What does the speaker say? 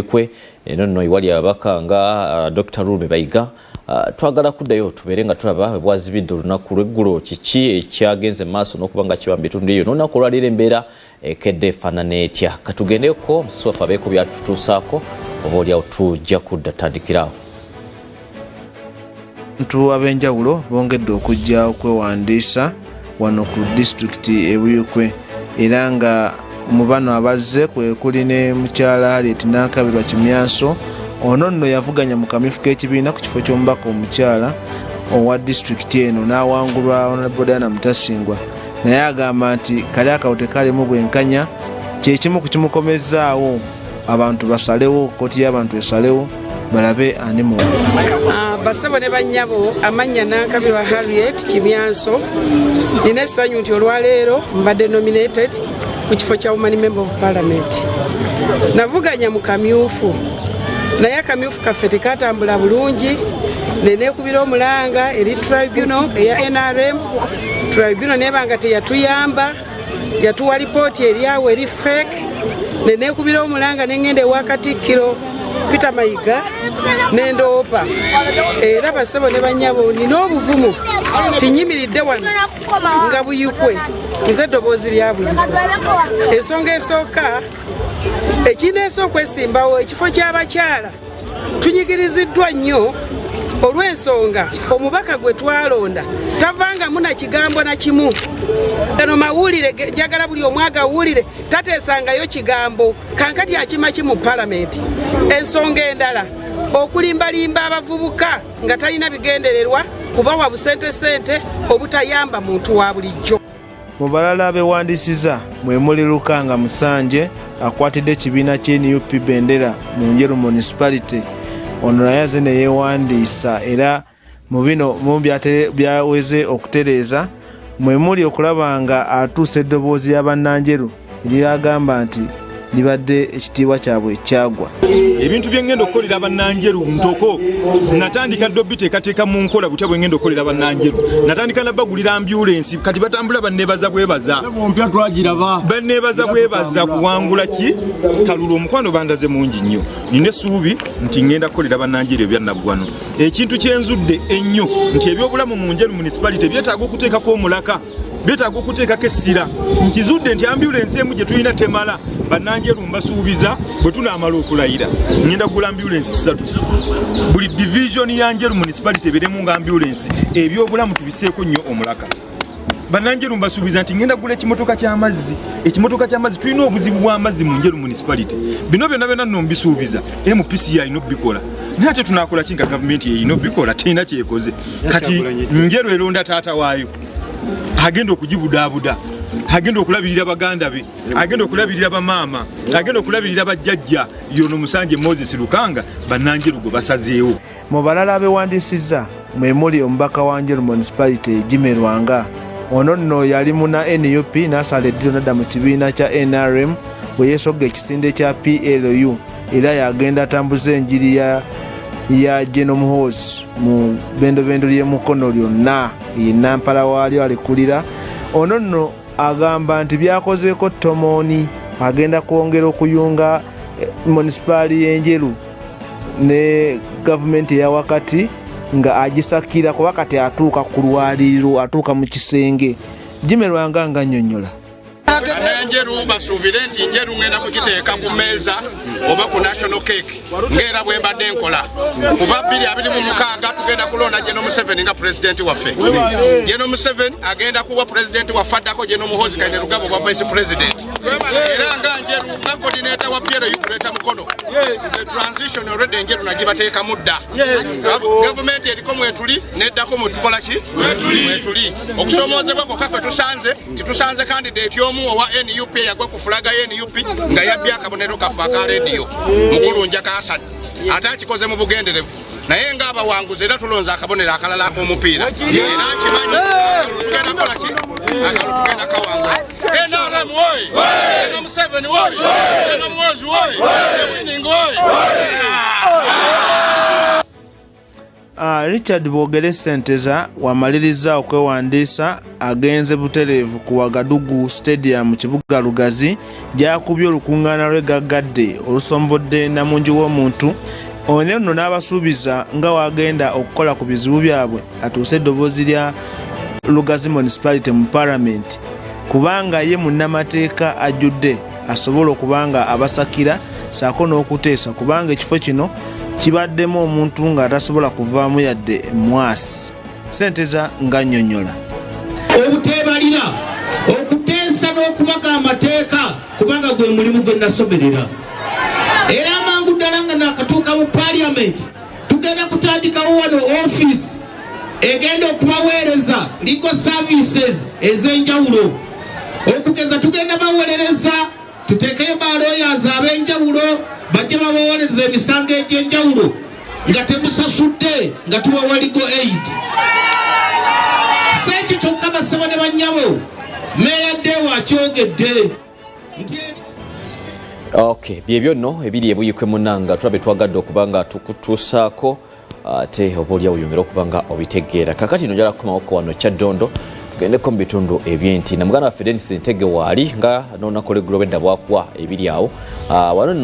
Kwe eno nno ewali ababaka nga Dr. Rume Bayiga, twagala kuddayo tubeere nga tulaba bwazibidde olunaku lw'eggulo, kiki ekyagenze maaso n'okuba nga kiba mu bitundu eyo n'olunaku olwaleero, embeera ekedde efaanana etya. Katugendeko omusisi waffe abeeko byatutuusaako, oba oliawo tujja kudda tutandikirawo. Abantu ab'enjawulo bongedde okujja okwewandiisa wano ku disitulikiti e Buyikwe, era nga mu bano abazze kwe kuli ne mukyala Harriet Nankabirwa Kimyanso. Ono nno yavuganya mu kamyufu k'ekibiina ku kifo ky'omubaka omukyala owa disitulikiti eno n'awangulwa Honorable Diana Mutasingwa, naye agamba nti kali akawo tekalimu bwenkanya, kyekimu ku kimukomezaawo. Abantu basalewo, kooti y'abantu esalewo balabe ani mu Basebo ne bannyabo, amannya Nankabirwa Harriet Kimyanso. Nina essanyu nti olwaleero mbadde nominated ku kifo kya woman member of parliament. Navuganya mu kamyufu, naye akamyufu kaffe tekatambula bulungi, neneekubira omulanga eri tribunal eya NRM. Tribunal neba nga teyatuyamba, yatuwa lipooti eryawo eri fake. Neneekubira omulanga neŋŋenda ewa Katikkiro Peter Mayiga nendoopa. Era basebo ne banyabo, nina obuvumu tinyimiridde wano nga Buyikwe, nze eddoboozi lya Buyikwe. Ensonga esooka ekineesa okwesimbawo ekifo ky'abakyala, tunyigiriziddwa nnyo olw'ensonga omubaka gwe twalonda tavangamu na kigambo na kimu. Gano mawulire njagala buli omu agawulire, tateesangayo kigambo. Kankati akima ki mu palamenti? Ensonga endala, okulimbalimba abavubuka nga talina bigendererwa kubawa busente sente obutayamba muntu wa bulijjo. Mu balala abewandiisiza mwe muli Lukanga Musanje, akwatidde ekibiina kye NUP bendera mu Njeru Municipality. Ono naye aze ne yeewandiisa, era mu bino mu byaweze okutereeza mwe muli okulaba nga atuusa eddoboozi ly'abannanjeru eryagamba nti libadde ekitiibwa kyabwe kyagwa. Ebintu byengenda okukolera bannanjeru ntoko natandika dda obiteekateeka mu nkola butya bwengenda okukolera bannanjeru. Natandika nabagulira ambulensi, kati batambula banneebaza bwebaza, banneebaza bwebaza kuwangula ki kalulu. Omukwano bandaze mungi nnyo, nina essuubi nti ngenda kukolera bannanjeru ebyannaggwano. Ekintu kyenzudde ennyo nti ebyobulamu mu Njeru Municipality byetaaga okuteekako omulaka, byetaaga okuteekako essira. Nkizudde nti ambulensi emu gye tulina temala. Bannanjeru mbasuubiza, bwe tunaamala okulayira ngenda kugula ambulensi 3, buli division ya Njeru Municipality eberemu nga ambulensi. Ebyobulamu tubiseeko nnyo omulaka. Bannanjeru mbasuubiza nti ngenda kugula ekimotoka ky'amazzi, ekimotoka ky'amazzi. Tulina obuzibu bw'amazzi mu Njeru Municipality. Bino byonna byonna nno mbisuubiza, MPC alina obikola, naye ate tunakola ki nga gavumenti erina obikola terina kyekoze? Kati Njeru eronda taata waayo agenda okugibudaabuda, agenda okulabirira baganda be, agenda okulabirira bamaama, agenda okulabirira bajjajja, yono Musanje Moses Lukanga. Bannanjeru gwe basazeewo. Mu balala abewandiisizza mwe muli omubaka wa Njeru Municipality Jimmy Lwanga. Ono nno yali muna NUP n'asala eddiro nadda mu kibiina kya NRM bwe yeesogga ekisinde kya PLU, era yagenda atambuza enjiri ya General Muhoozi mu bendobendo ly'emukono lyonna, ye nampala waalyo alikulira. Ono nno agamba nti byakozeeko tomooni, agenda kwongera okuyunga munisipaali y'Enjeru ne gavumenti eya wakati nga agisakira, kuba kati atuuka ku lwaliiro, atuuka mu kisenge. Jimmy Lwanga nga nnyonnyola. Bannanjeru basuubire nti Njeru ngenda kugiteeka ku mmeeza oba ku national cake, ng'era bwe mbadde nkola, kuba 2026 tugenda kulonda General Museveni nga pulezidenti waffe. General Museveni agenda kuwa pulezidenti waffe addako General Muhoozi Kainerugaba obwa vice president. Era nga Njeru, nga coordinator wa PLU Greater Mukono, the transition already Njeru nagibateekamu dda. Gavumenti eriko mwetuli, neddako mwetukola ki mwetuli. Okusomoozebwa kwokka kwe tusanze, titusanze candidate omu owa NUP eyagwa ku flag ya NUP nga yabbye akabonero kaffe aka rediyo, mukulu Njaka Hassan, ate akikoze mu bugenderevu. Naye ng'abawanguzi era tulonze akabonero akalala ak'omupiira, era nkimanyi akalulu tugenda kola ki, akalulu tugenda kawangula. NRM oye! General Museveni oye! General Muhoozi oye! Winning oye! Richard Bwogere Ssenteza wamaliriza okwewandiisa agenze butereevu ku Wagadugu Stadium mu kibuga Lugazi gy'akubye olukungaana lwe gaggadde olusombodde namungi w'omuntu ono nno n'abasuubiza nga wagenda okukola ku bizibu byabwe atuuse eddoboozi lya Lugazi Municipality mu Palamenti kubanga ye munnamateeka ajjudde asobola okuba nga abasakira saako n'okuteesa kubanga ekifo kino kibaddemu omuntu nga tasobola kuvaamu yadde mwasi. Ssenteza ng'annyonnyola. Obuteebalira, okuteesa n'okubaga amateeka kubanga gwe mulimu gwe nasomerera, era amangu ddala nga nakatuuka mu Parliament tugenda kutandikawo wano ofiisi egenda okubaweereza legal services ez'enjawulo. Okugeza, tugenda bawolereza, tuteekeyo ba lawyers ab'enjawulo bajje babawolereza emisango egy'enjawulo nga temusasudde, nga tubawa legal aid. Si ekyo kyokka, basebo ne bannyabo, Meeya Deo akyogedde nti Okay, byebyo nno ebiri ebuyikwe munanga tulabe twagadde okuba nga tukutuusaako, ate oba oliawo oyongere okuba nga obitegeera. Kakati no njala kukomawoko wano Kyaddondo, tugendeko mu bitundu ebyentina. Muganda waffe Denis Ntege waali nga n'olunaku olweggulo bwedda bwakuwa ebiri awo. Wano nno.